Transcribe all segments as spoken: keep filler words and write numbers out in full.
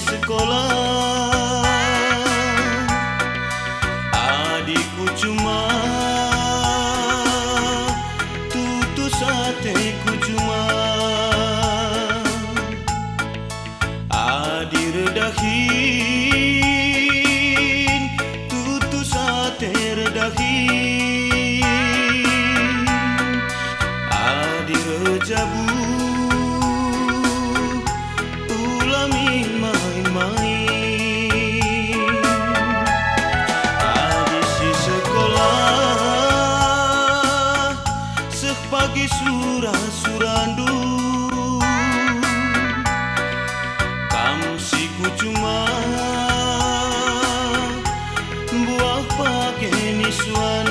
Sekolah, adi ku cuma, tutus ate ku cuma. Adi erdahin, tutus ate erdahin. Adi erjabu, ula min main-main. Adi si sekolah, seh pagi sura-surandu. Kam si ku cuma, mbuah pagi nisuan.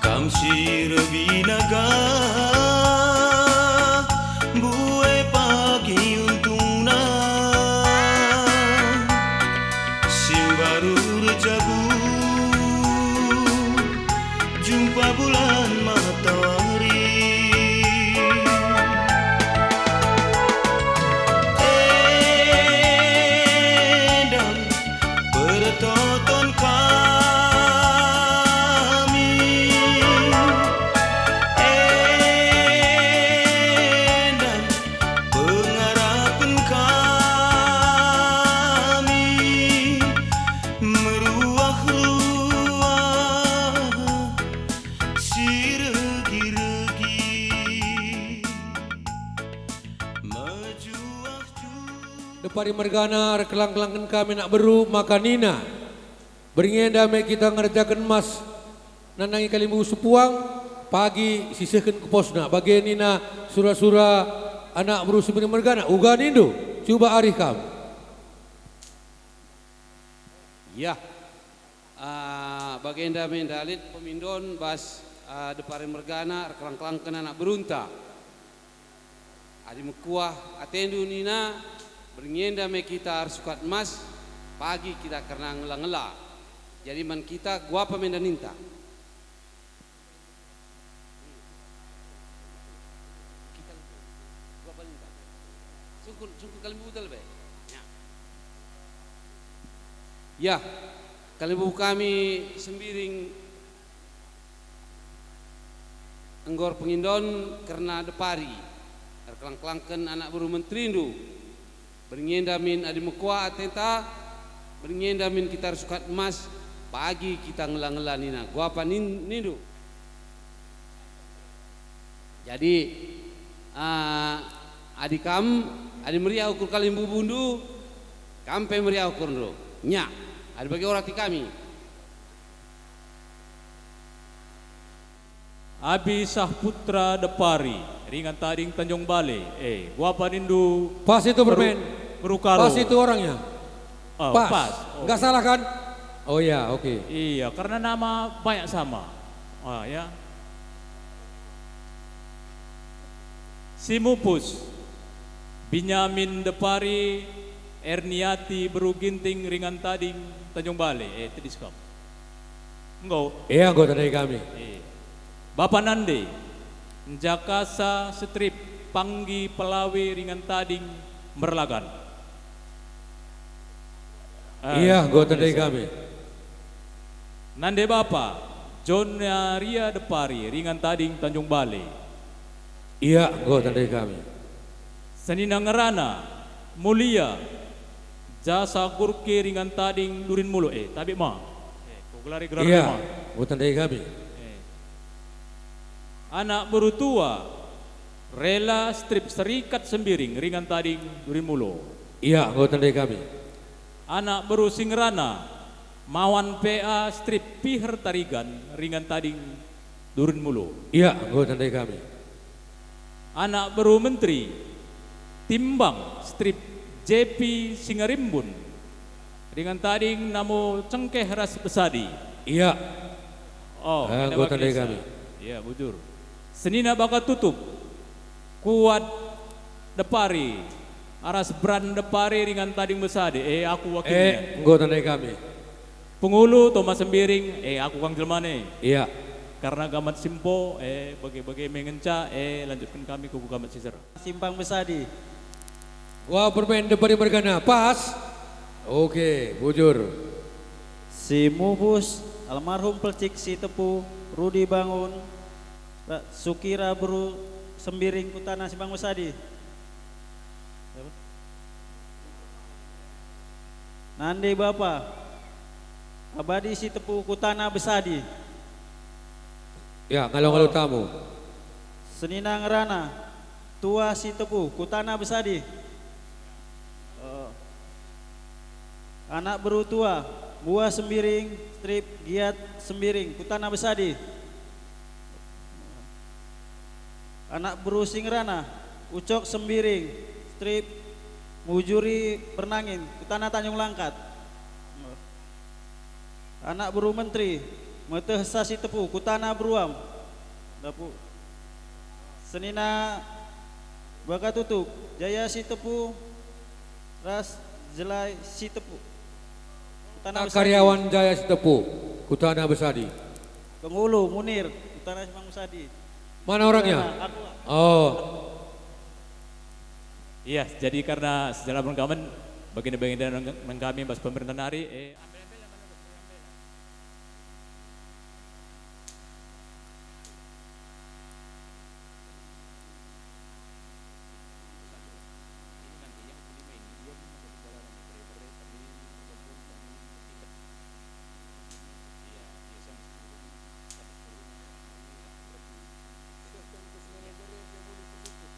Kam si reh binaga, mbue pagi untungna. Si mbaru erjabu, jumpa bulan matawari. Enda pertoton kami, enda pengarapen kami, meruah-ruah si regi-regi, mejuah-juah. Depari mergana erkelang-kelangken kami anak beru maka nina, "Berngi enda me kita ngerjaken mas nandangi kalimbubu sepuang, pagi sisehken ku posna." Bage nina sura-sura anak beru Sembiring mergana, uga nindu, cuba arih kam. Yah, ah, bagenda me nda lit pemindon bas, ah, depari mergana erkelang-kelangken anak berunta. Adi mekuah atendu nina, "Berngi enda me kita ersukat emas, pagi kita kerna ngela-ngela." Jadi man kita guapa me nda ninta. Kita guapa ninta. Sungkun, sungkun kalimbubu lebe. Ya. Ya, kalimbubu kami Sembiring enggo erpengindon kerna depari, erkelang-kelangken anak beru menterindu. Berngi enda min adi mekuah atenta, berngi enda min kita ersukat emas, pagi kita ngela-ngela nina, guapa nin-, nindu. Jadi, ah, adi kam, adi meriah ukur kalimbubundu, kam pe meriah ukurndu. Nya, adi bage orati kami. Abi Sahputra Depari, Ringan Tading Tanjung Bale. Eh, guapa nindu? Pas itu, Meru-, bermain. Merukaro. Pas itu orangnya. Oh, pas. Pas. Oh. Nggak salah kan? Oh ya, oke. Iya, karena nama banyak sama. Ah, ya. Simupus, Binyamin Depari, Erniati Beru Ginting, Ringan Tading, Tanjung Bale. Eh, tedis kam. Enggo. Iya, enggo tandai kami. Iya. Bapa Nande, Njakasa Setrip, Panggi Pelawe, Ringan Tading, Merlagan. Eh, iya, enggo tandai kami. Nande Bapa, Jonaria Depari, Ringan Tading, Tanjung Bale. Iya, enggo tandai kami. Senina ngerana, Mulia, Jasa Gurke, Ringan Tading, Durin Mulo. Eh, tabe ma. Eh, kugelari gelar. Iya, ma. Enggo tandai kami. Eh. Anak beru tua, Rela Strip Serikat Sembiring, Ringan Tading, Durin Mulo. Iya, enggo tandai kami. Anak beru si ngerana, Mawan P A Strip Piher Tarigan, Ringan Tading, Durin Mulo. Iya, enggo tandai kami. Anak beru menteri, Timbang Strip J P Singarimbun, Ringan Tading, Namo Cengkeh ras Besadi. Iya. Oh, eh, enda enggo tandai kami. Iya, bujur. Senina Baka Tutup, Kuat Depari, aras Bran Depari, Ringan Tading Besadi. Eh, aku wakilnya. Eh, enggo tandai kami. Pengulu Thomas Sembiring, eh, aku kang jelmane. Iya. Karena gamat simpo, eh, bage-bage me ngenca, eh, lanjutken kami ku gamat siser. Simpang Besadi. Wah, permen depari mergana. Pas. Oke, bujur. Si Mupus, almarhum Pelcik Sitepu, Rudi Bangun, ra-, Sukira Beru Sembiring, Kutana Simbang Besadi. Nande Bapa, Abadi Sitepu, Kutana Besadi. Ya, ngalo-ngalo tamu. Senina ngerana, Tua Sitepu, Kutana Besadi. Eh, anak beru tua, Bua Sembiring, strip Giat Sembiring, Kutana Besadi. Anak beru si ngerana, Ucok Sembiring, strip Mujuri Bernangin, Kutana Tanjung Langkat. Anak beru menteri, Meteh Sasitepu, Kutana Beruam. Dapu. Senina Bakatutup, Jaya Sitepu, ras Jelai Sitepu, Kutana Besadi. Karyawan Jaya Sitepu, Kutana Besadi. Pengulu Munir, Kutana Simbang Besadi. Mana orangnya? Aku. Oh. Iya, jadi karena secara perengkaman, baginda-baginda nang, nang kami bas pemerintahan nari, eh,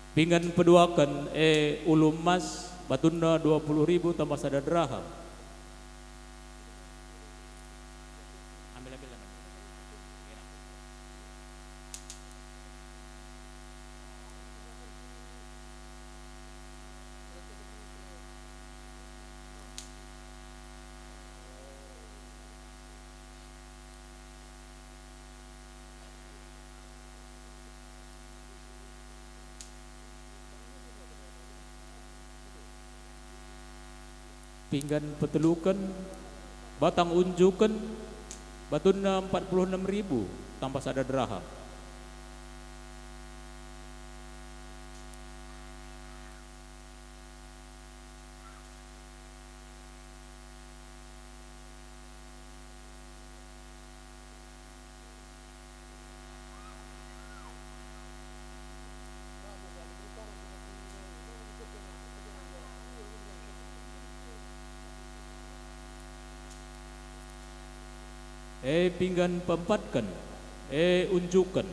Pinggan peduaken, e, ulu emas, batunna dua puluh ribu tambah sada deraham. Ambil, ambil, ambil. Pinggan peteluken, batang unjuken, batunna empat puluh enem ribu tambah sada deraham. E, pinggan peempatken, e, unjuken,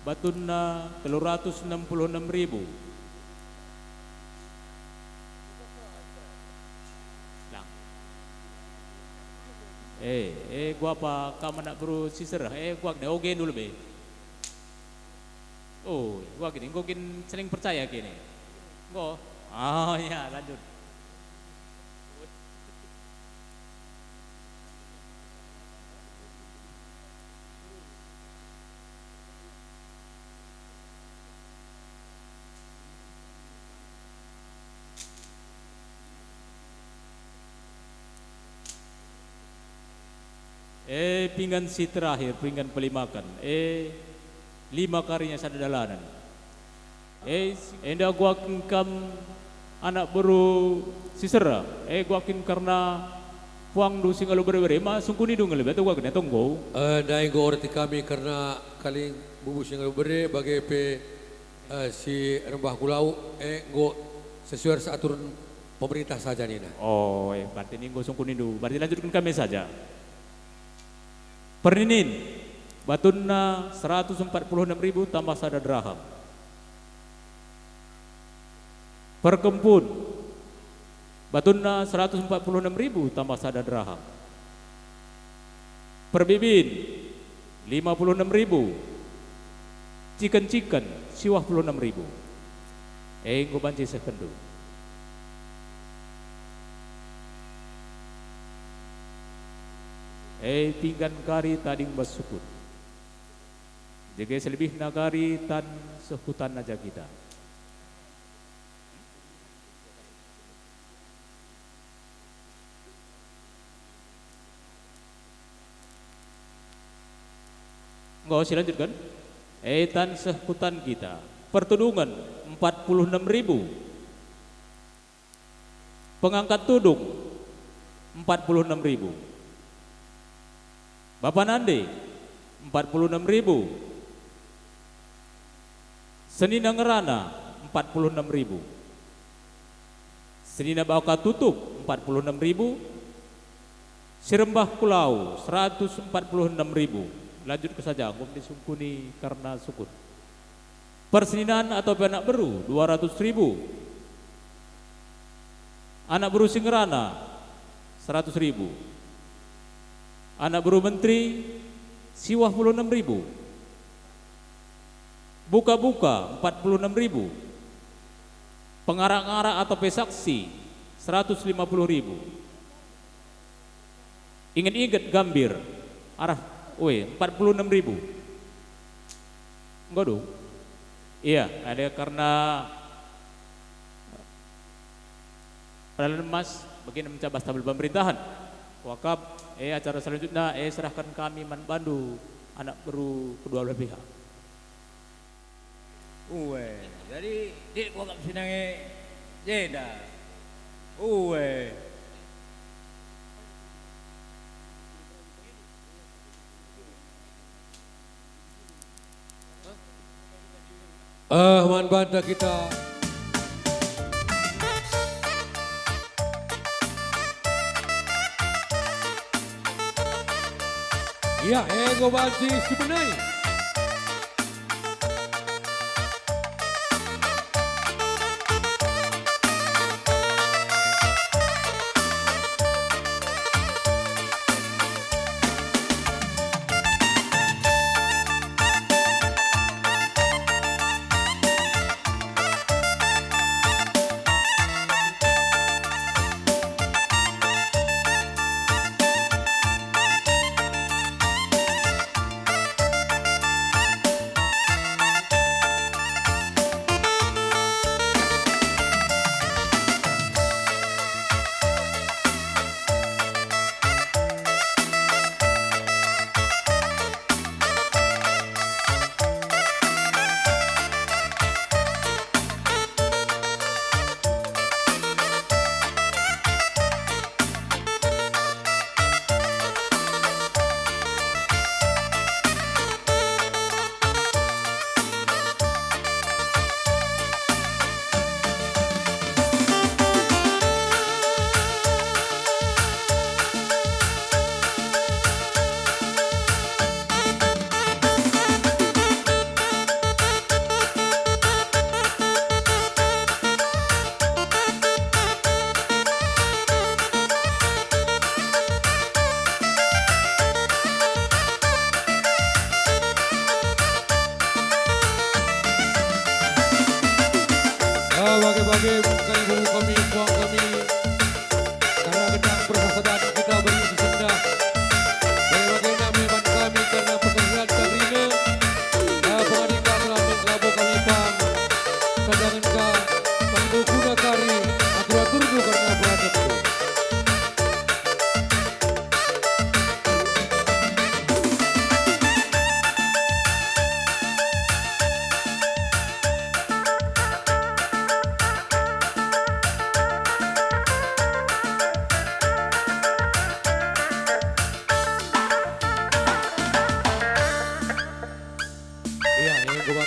batunna telu ratus enem puluh enem ribu. Lang. Eh, eh, kuga pe kam anak beru si sereh, eh, kuga kene, oge dulu be. Oh, kuga kene, enggo kin saling percaya kene. Enggo. Oh, ya, lanjut. E, pinggan si terakhir, pinggan pelimaken. E, lima karinya sada dalanen. E, enda kuga kin kam anak beru si sereh. E, kuga kin kerna puangndu si ngalo bere-bere, ma sungkunindu ngalo be atau kuga kin, atau enggo? E, ndai enggo ereti kami kerna kalimbubu si ngalo bere, bage pe eh, si rembah ku lau, eh, enggo sesuai ras aturen pemerintah saja nina. Oh, eh, berarti ini enggo sungkunindu. Berarti lanjutken kami saja. Perninin, batunna seratus empat puluh enam ribu tambah sada deraham. Perkempun, batunna seratus empat puluh enam ribu tambah sada deraham. Perbibin, lima puluh enam ribu. Ciken-ciken, siwah puluh enam ribu. E, enggo banci isehkenndu. E, pinggan kari tading bas sukut. Jage selebihna kari tan seh kutan aja kita. Enggo, silanjutken. E, tan seh kutan kita. Pertudungen, empat puluh enam ribu. Pengangkat tudung, empat puluh enam ribu. Bapa nande, empat puluh enam ribu. Senina ngerana, empat puluh enam ribu. Senina baka tutup, empat puluh enam ribu. Sirembah kulau, seratus empat puluh enam ribu. Lanjut ke saja, enggo disungkuni karena sukut. Perseninan atau pe anak beru, dua ratus ribu. Anak beru si ngerana, seratus ribu. Anak beru menteri, siwah puluh enam ribu. Buka-buka, empat puluh enam ribu. Pengarak-ngarak atau pe saksi, seratus lima puluh ribu. Inget-inget gambir, arah, we, empat puluh enam ribu. Enggo dung? Iya, ada karena perdalan emas, bagin mencabas tabel pemerintahan. Wakap, eh, acara selanjutnya, eh, serahkan kami man bandu, anak beru kedua belah pihak. Ue, jadi dik kuakap sinange jenda. Ue. Eh, man banta kita. Ya, enggo banci si benai. Ah, bage-bage, kami, kami, puang kami. Karena gendang persasadan kita beri sesenda. Bage-bage nami man kami karena persasadan kerina. Ah, pengadi ka selamat labo kami pang. Sadangen ka, panggo kuda kari, atur-atur du karena berantem tu. Iya, ini gua.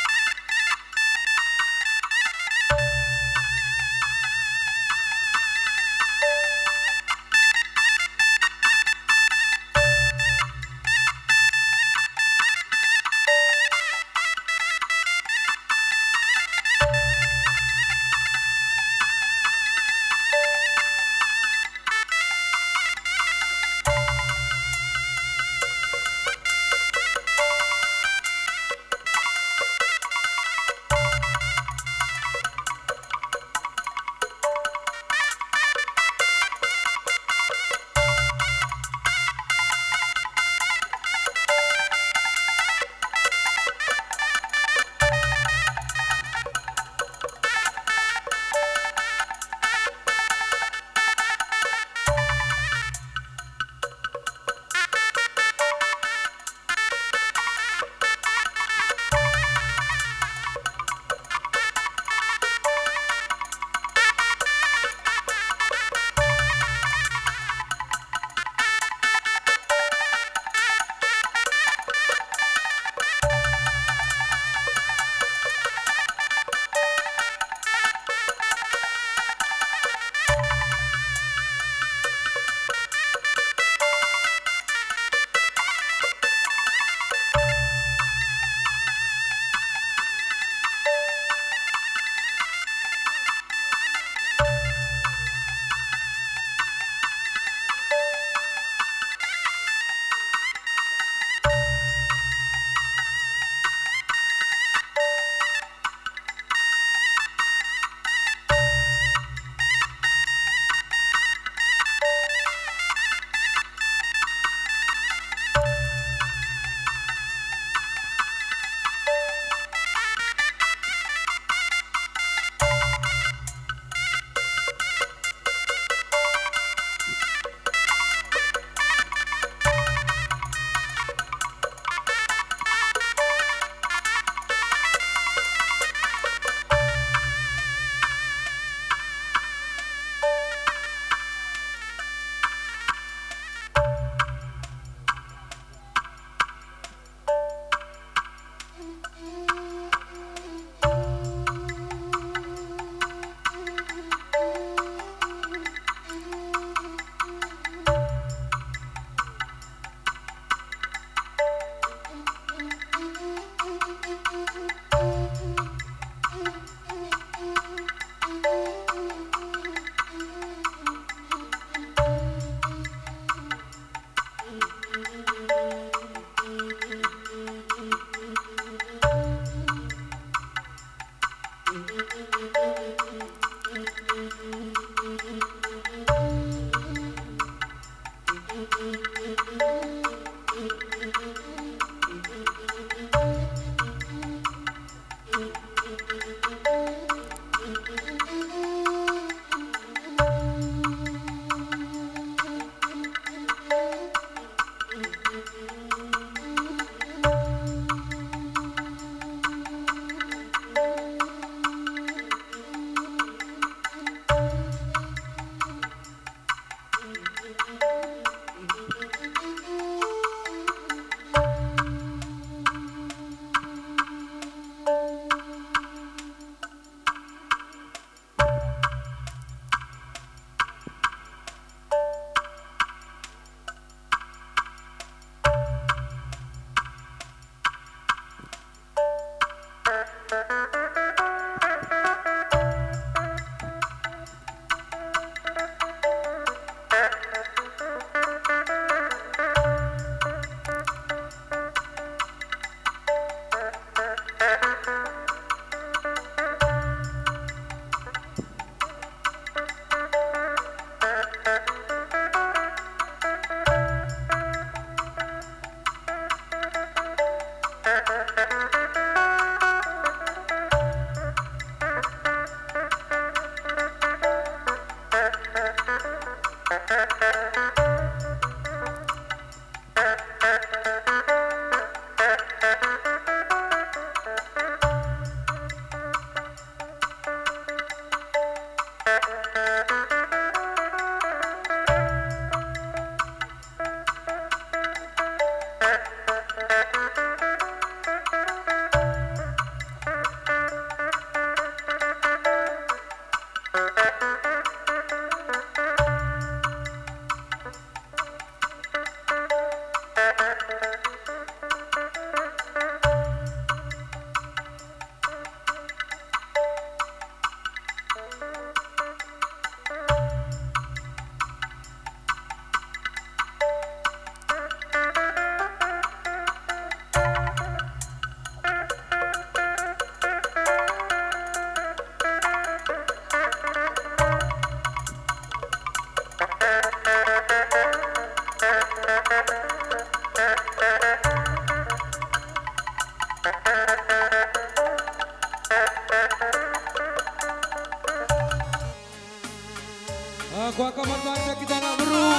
Ah, kuakap man banca kita anak beru.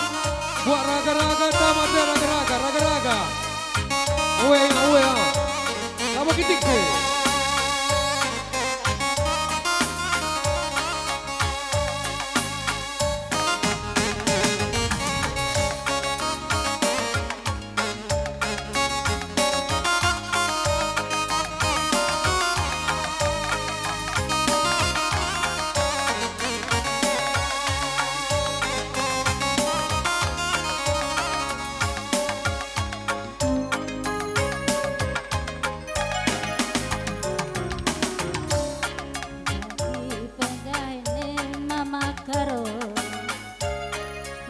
Buat raga-raga, tamat deh raga-raga, raga-raga. Awea, awea. Sama kitik deh.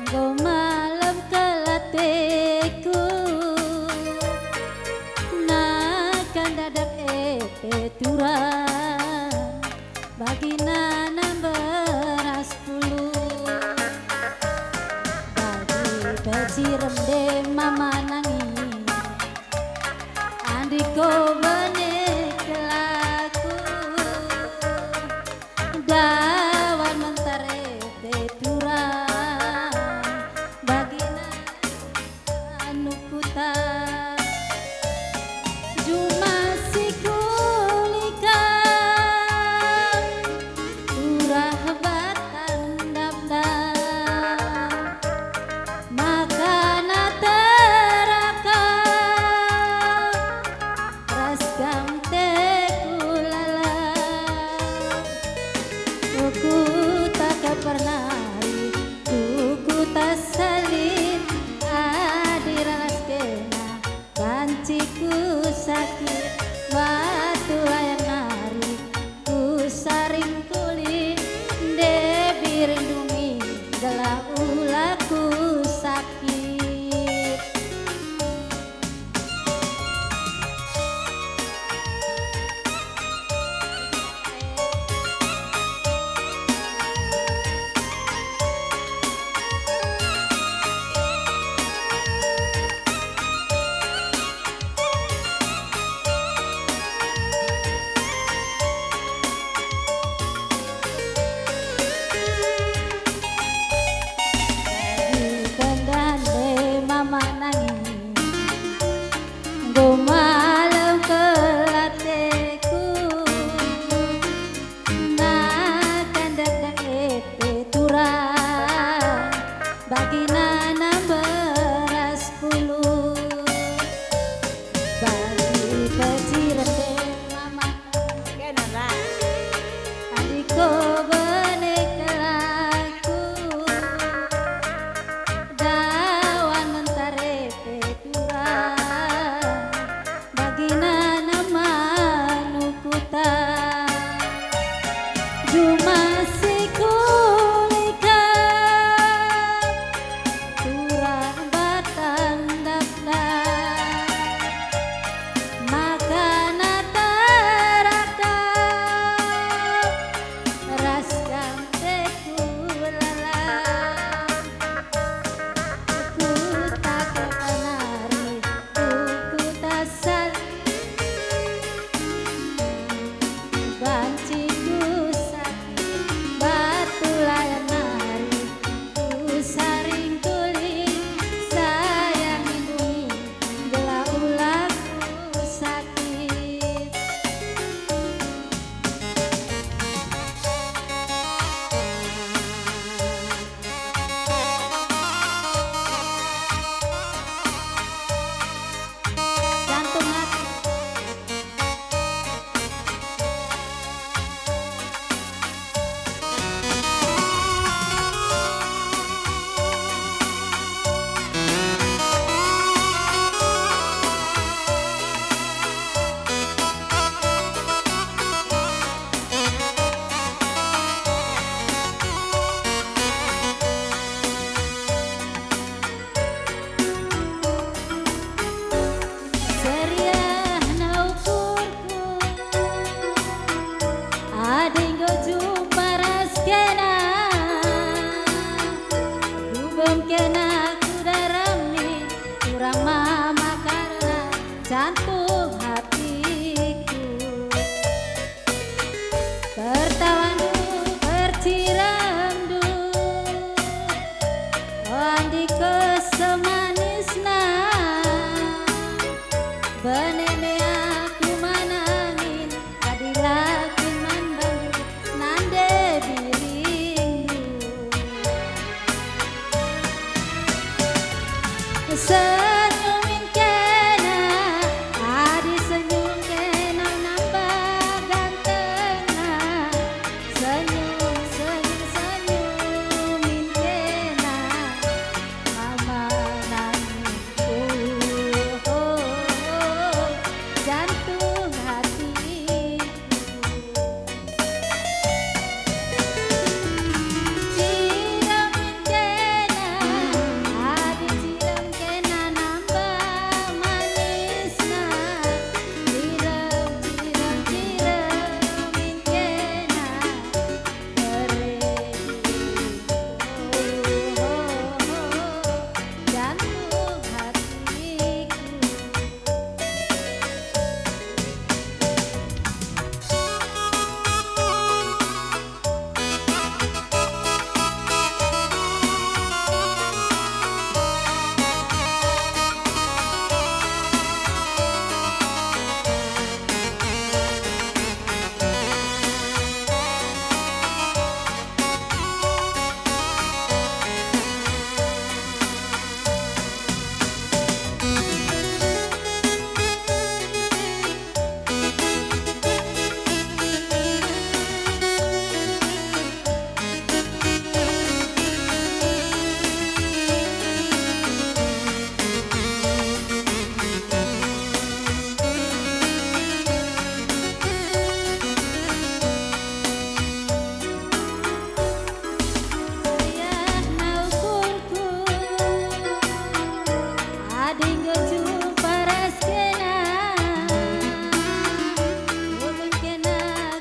Enggo malem kelateku, nakan dadak e pe turang, bagi nanam beras pulu. Bagi peci rende mama nangi, andiko bene kelaku. Dawan mentar e pe turang, bagina anu kuta. Juma si kulikan turah batang damdam. Makana tera Kena kudarami, kurang mama karena jantung hatiku. Pertawandu, perciremdu, andiko semanisna, bene me aku manangin, adi la kin man bandu nande biringndu. Senyumin kena, adi senyum kena nambah gantengna. Senyum, senyum, senyumin kena, mama nangis. Oh, oh, oh, jantung hatiku. Cirem kena, adi cirem kena nambah manisna. Cirem, cirem, cirem kena, bere, oh, oh, oh, jantung hatiku. Meriahna ukurku, adi enggo jumpa ras kena, ulun kena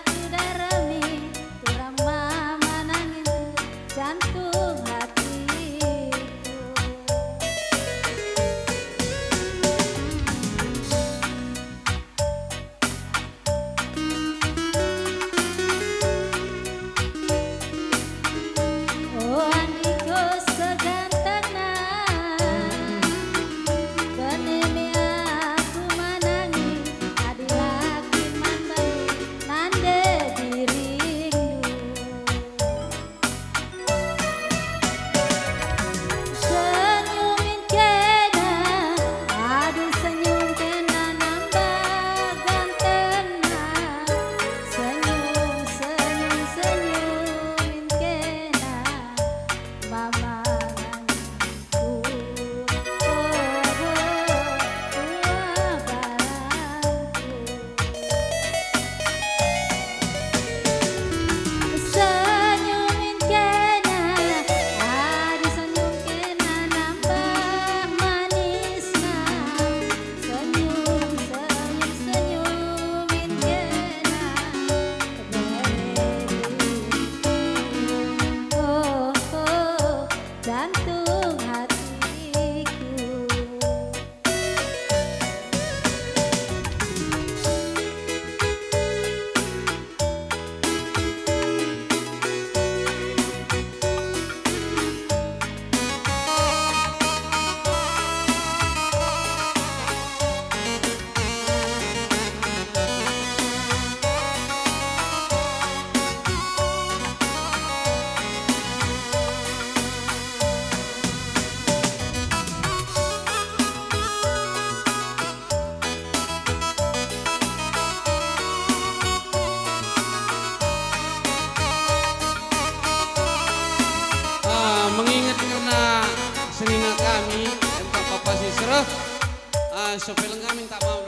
kudarami, turang mama nangin jantung hatiku. Oh, andiko segantengna, bene me aku manangi, adi la kin man bandu nande biringndu. Senyumin kena, adi senyum kena nambah gantengna. Senyum, senyum, senyumin kena, mama nangis. Jantung hatiku. Ah, mengingat kerna senina kami, empat papa si sereh, ah, sopeleng kami tak mau.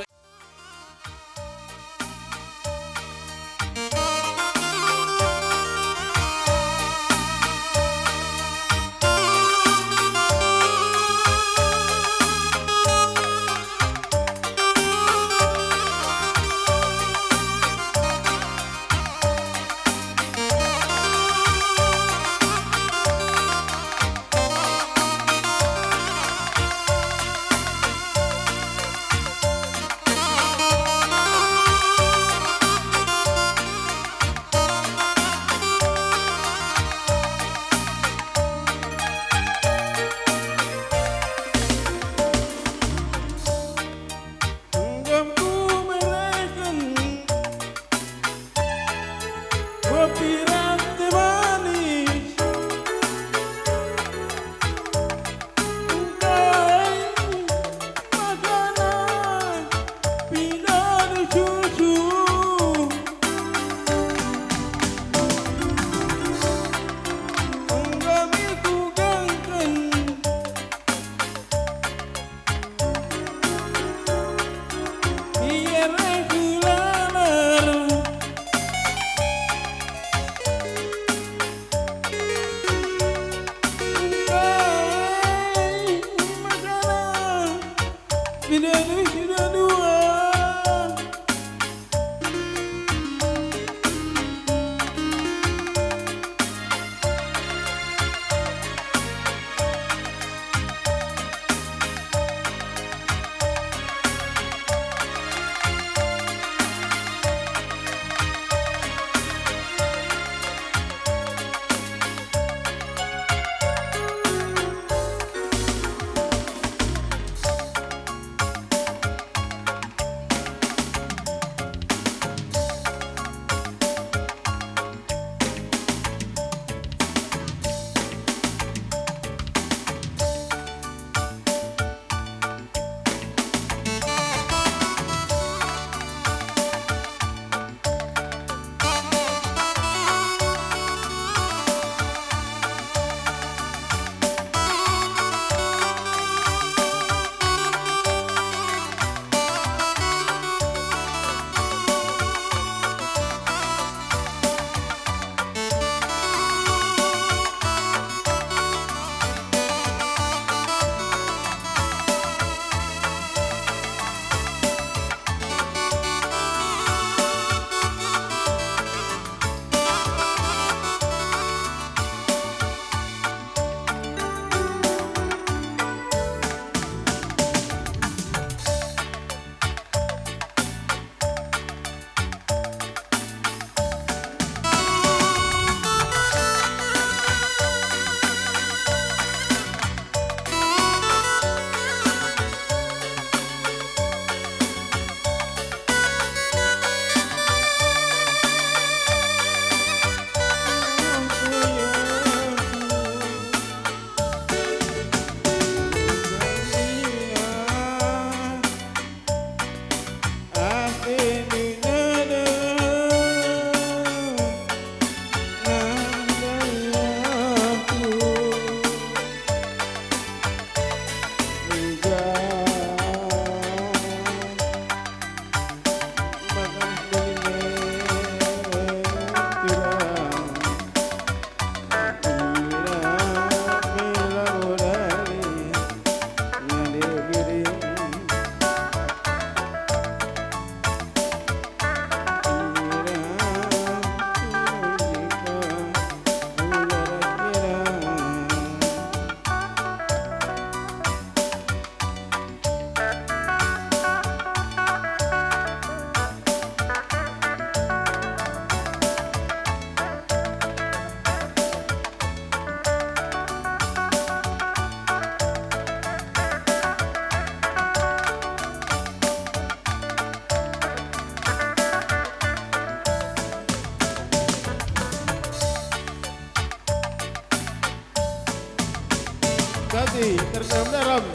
Hati terendam-rendam.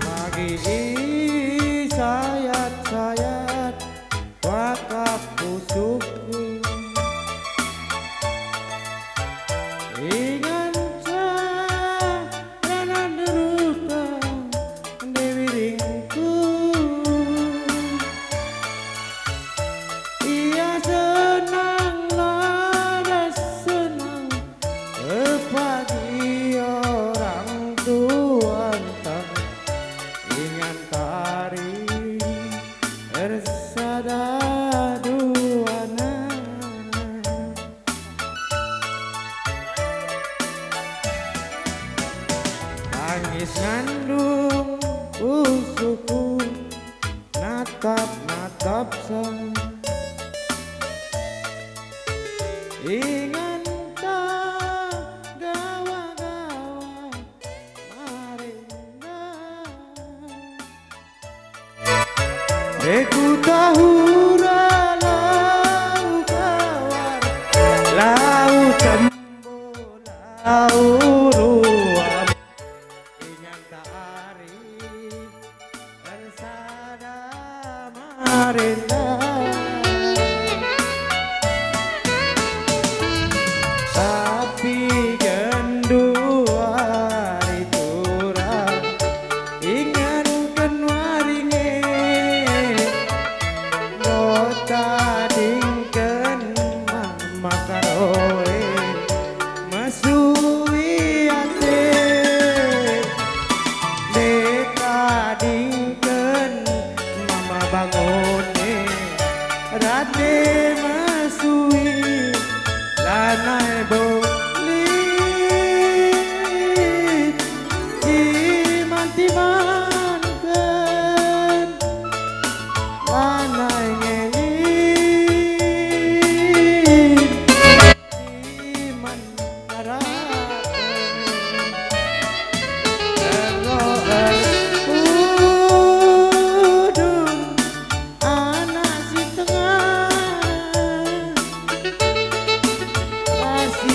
Bagi isayat-sayat wakap pusuhku, inganca ranan rutang Dewi Ringku. Ia senang, la ras senang, pagi orang tuanta ingantari ersada duana. Tangis ngandung pusuhku, natap-natap sa. Inganta gawa-gawa marenda. Eku tahura lau kawar, lau tembo, lau ruam. Inganta ari ersada marenda. Tapi genduari turang inganken wari nge, enggo tadingken mama karoe. Mesui ate, nde tadingken mama bangun e, rate mesui, lanai bo lit iman-timanken, lanai nge lit. Iman arah ero erpudun anak si tengah, ras si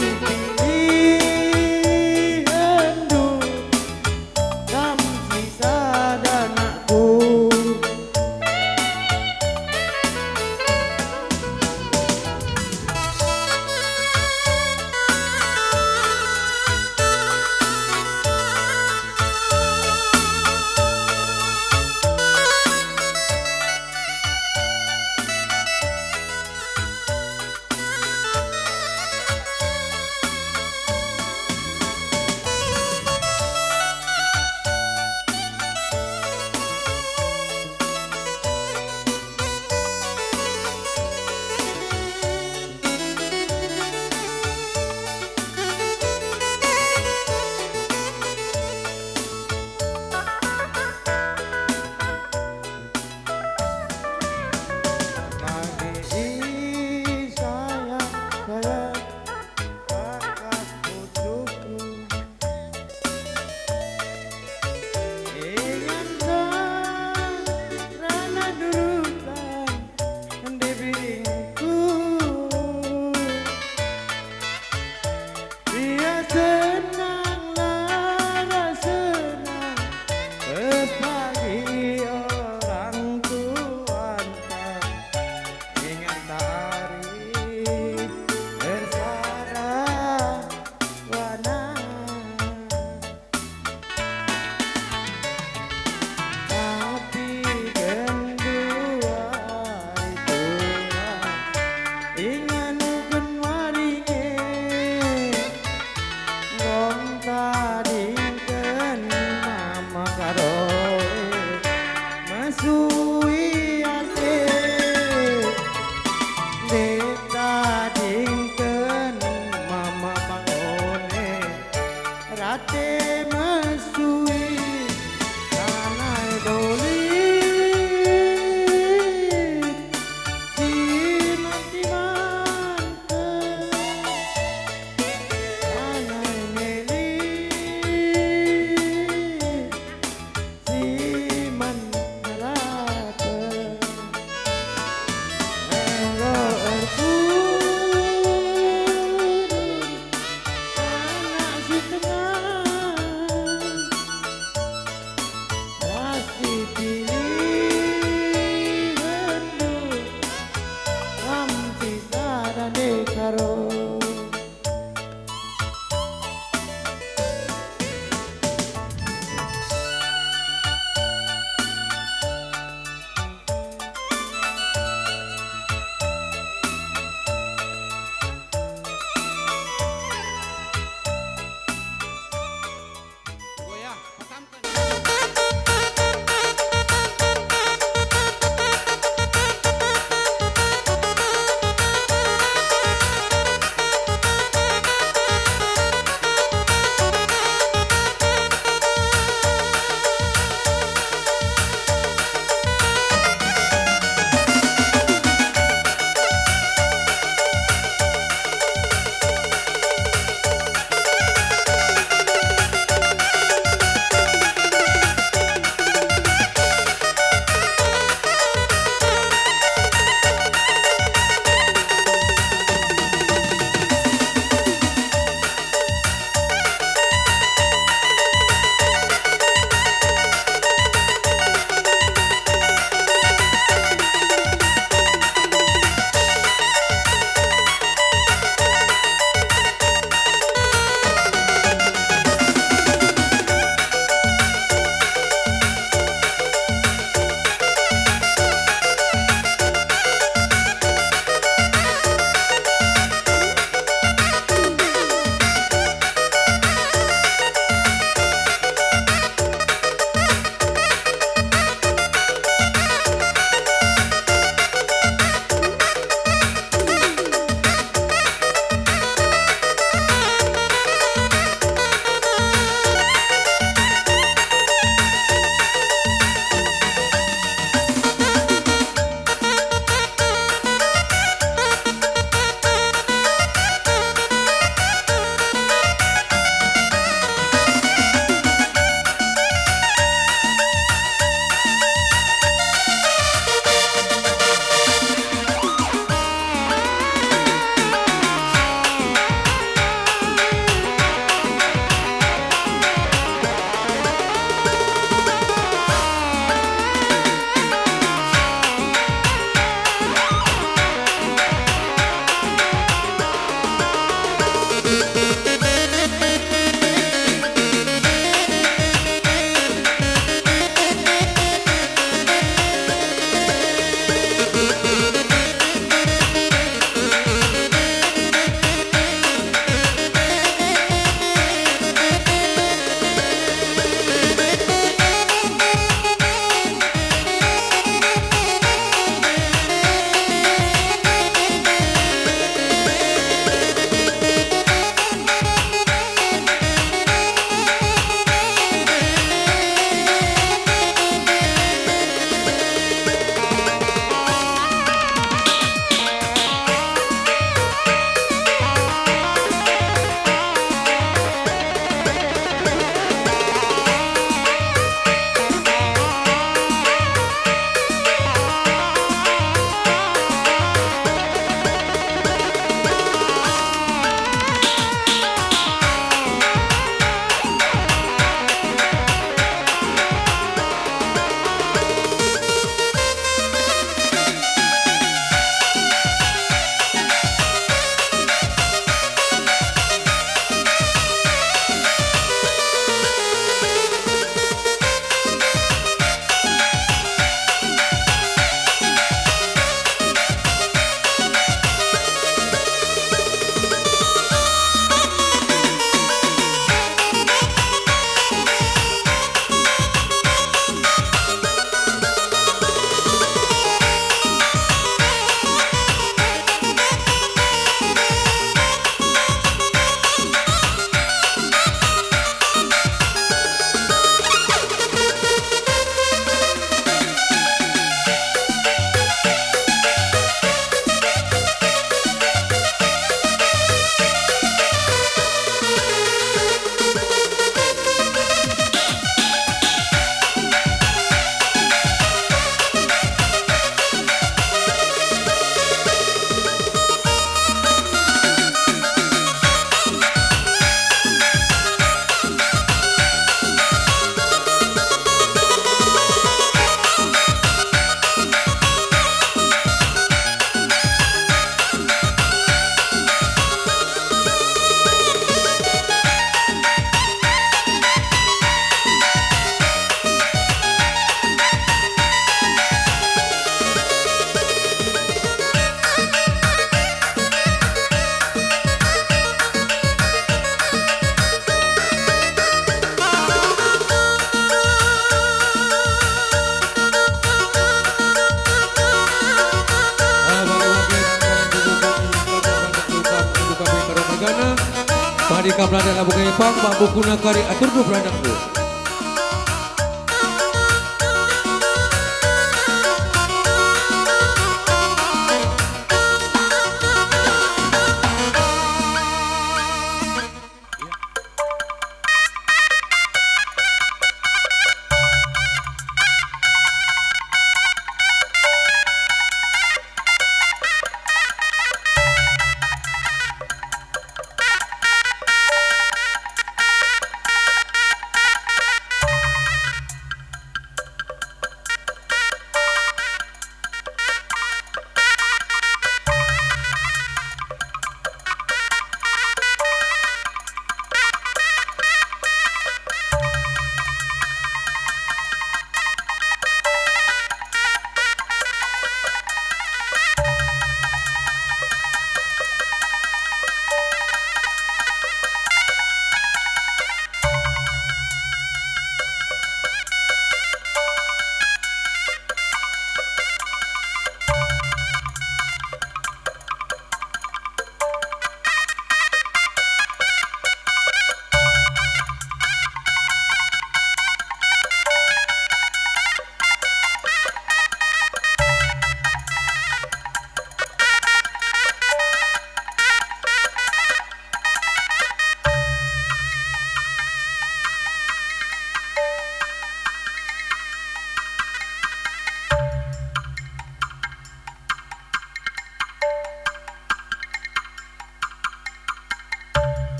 Kam lada labo kai pang, bak bukuna kari atur duh beranakndu.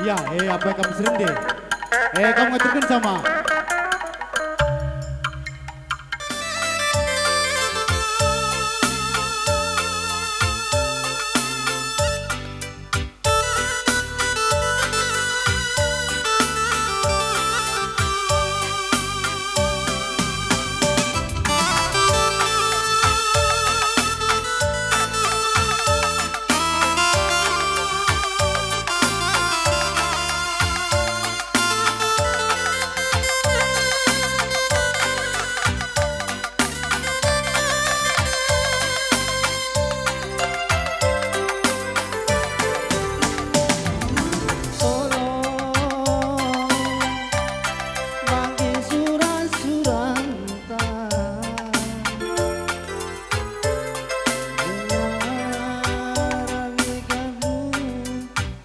Ya, eh, apa kam serende? Eh, kam ngaturken sama. Bagi sura-suranta, ngarawi kamu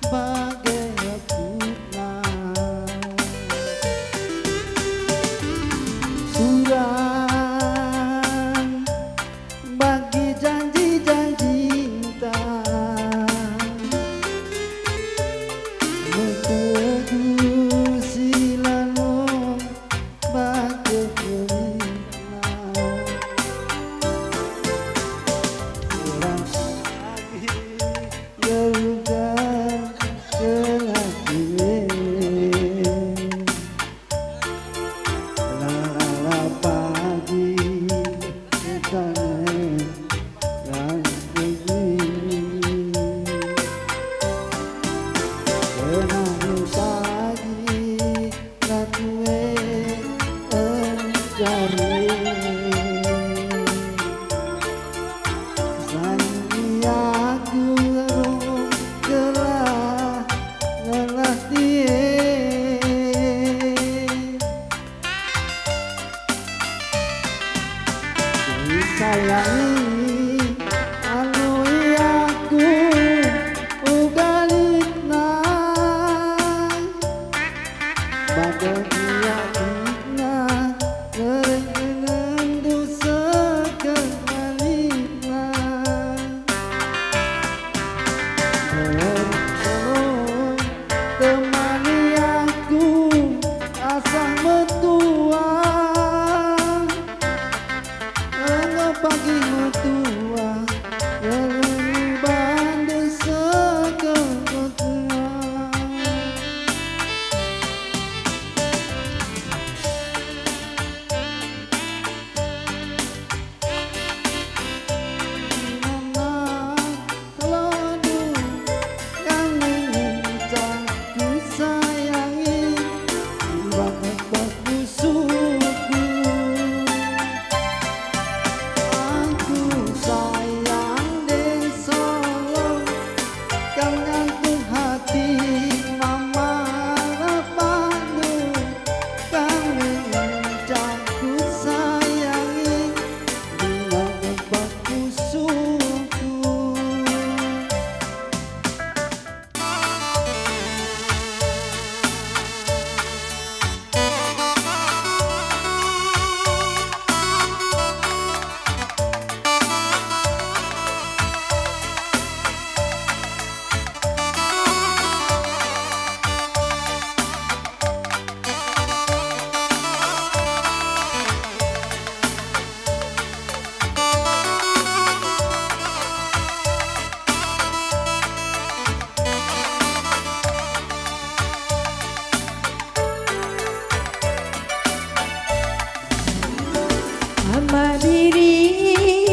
bage akutna. Surang bagi janji-janjinta, metegu si lalo bage kerina. Surang bagi geluhken kelakuan. La, la, la pagi tane rangkuni. Senang pagi lakue encari. Sangi aku rung gelah ngelah tie. Disayangi anu aku uga litna. Temani aku asah metua, enggo pagi metua, bali bande sekel metua. Kau nyentuh hati mama rapandu, kau ngenca kusayangi, bila ngempak pusuhku. Mama biring,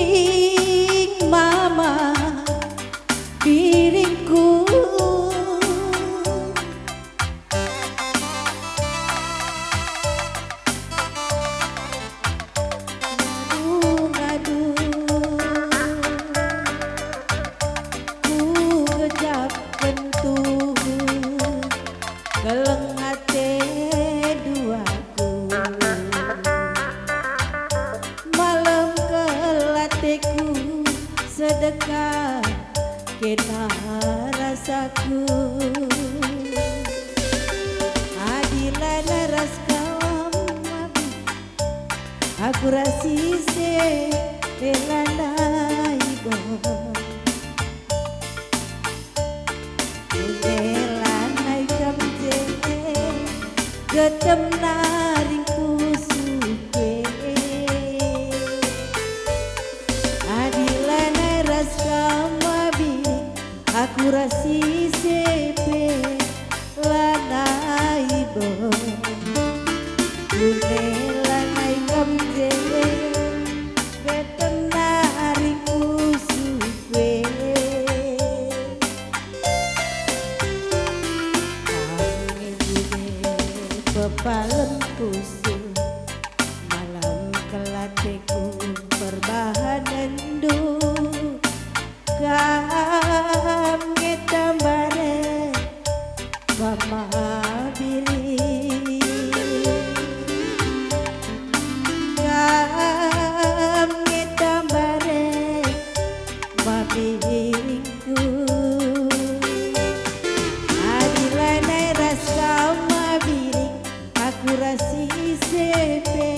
mama biringku. Ngadu-ngadu, kugejapken tuhu, keleng ate duaku. Malem kel ateku, sedekah kena rasaku. Adi lanai ras kam, aku ras ise pe lanai boh. Ende lanai kam je, getem naring pusuhku e. Adi lanai ras kam abi, aku ras ise pe lanai boh. Ende lanai kam je, getem naring pusuhku e. Kam nge pepalem pusuh, malem kel ateku perbahanenndu. Kam nge tambare mama biring. Kam nge tambare mama biringku. Adi lanai ras kam mama biring, aku ras ise pe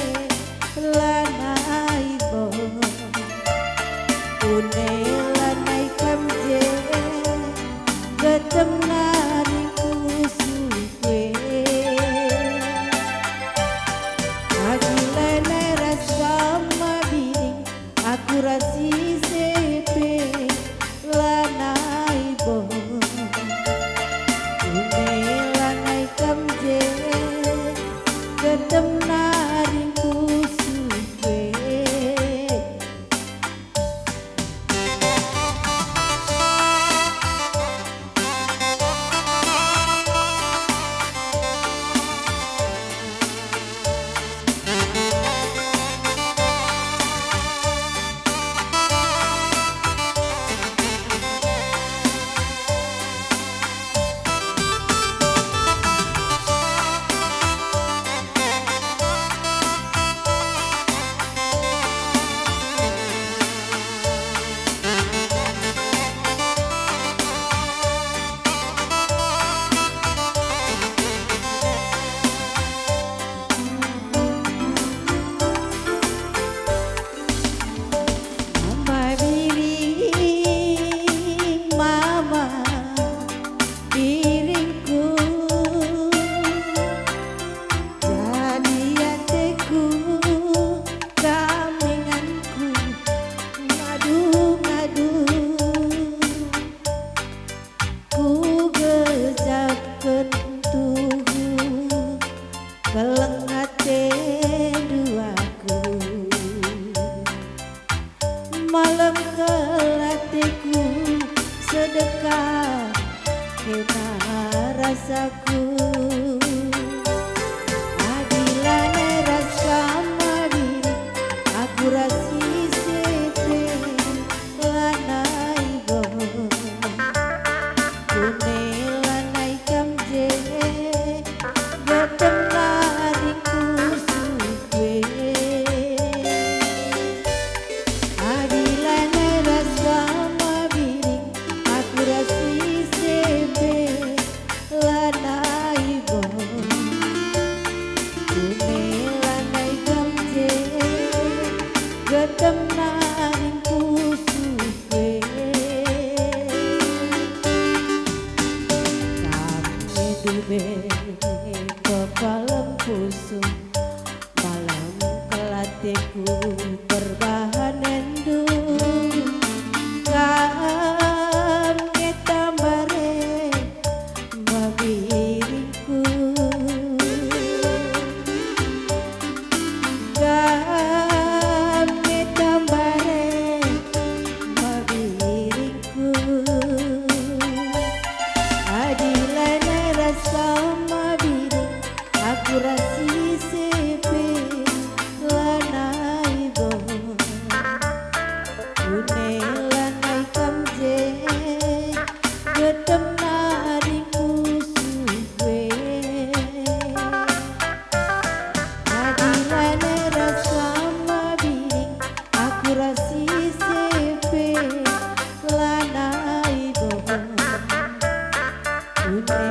lanai boh. Ende lanai kam je, getem naring pusuhku e. Adi lanai ras kam mama biring, aku ras ise pe lanai kena rasaku. Adi lanai ras kam Biring, aku ras ise pe lanai boh. Kune lanai kam je, getem nadingku sue. Adi lanai ras kam Biring, aku ras ise pe lanai boh. Kune lanai kam je, getem nadingku sue. Kam nge dube pepalem pusuh, malem kel ateku perbahanenndu. Kam nge tambare me Biringku. Kam nge tambare me Biringku. Adi lanai ras kam Biring, aku ras ise pe lanai boh. Kune lanai kam je, getem nadingku sue. Adi lanai ras kam Biring, aku ras ise pe lanai boh. Kune